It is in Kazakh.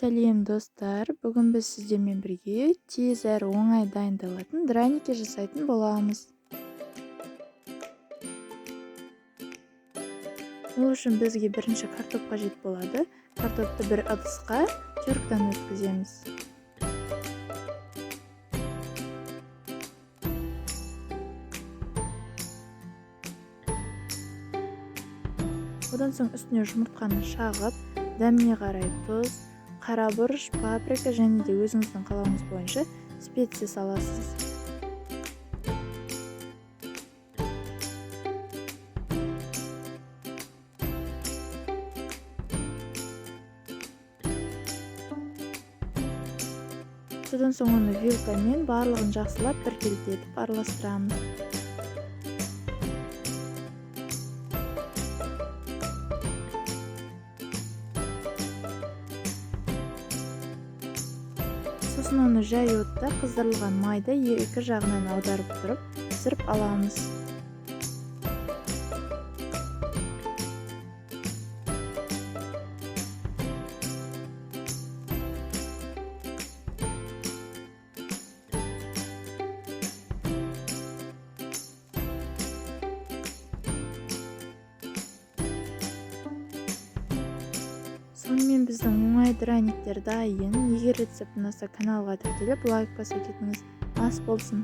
Сәлем, достар! Бүгін біз сіздермен бірге тез әрі оңай дайындалатын драники жасайтын боламыз. Ол үшін бізге бірінші картоп қажет болады. Картопты бір ыдысқа теркадан өткіземіз. Одан соң үстіне жұмыртқаны шағып, дәміне қарай тұз, қара бұрыш, паприка және де өзіңіздің қалауыңыз бойынша специя саласыз. Содан соң оны вилкамен барлығын жақсылап біркелкі етіп араластырамыз. Сосын оны жай отта қыздырылған майда екі жағынан аударып тұрып пісіріп аламыз. Сонымен, біздің оңай драниктер дайын. Егер рецепт ұнаса, каналға тіркеліп, лайк басып кетіңіз. Ас болсын!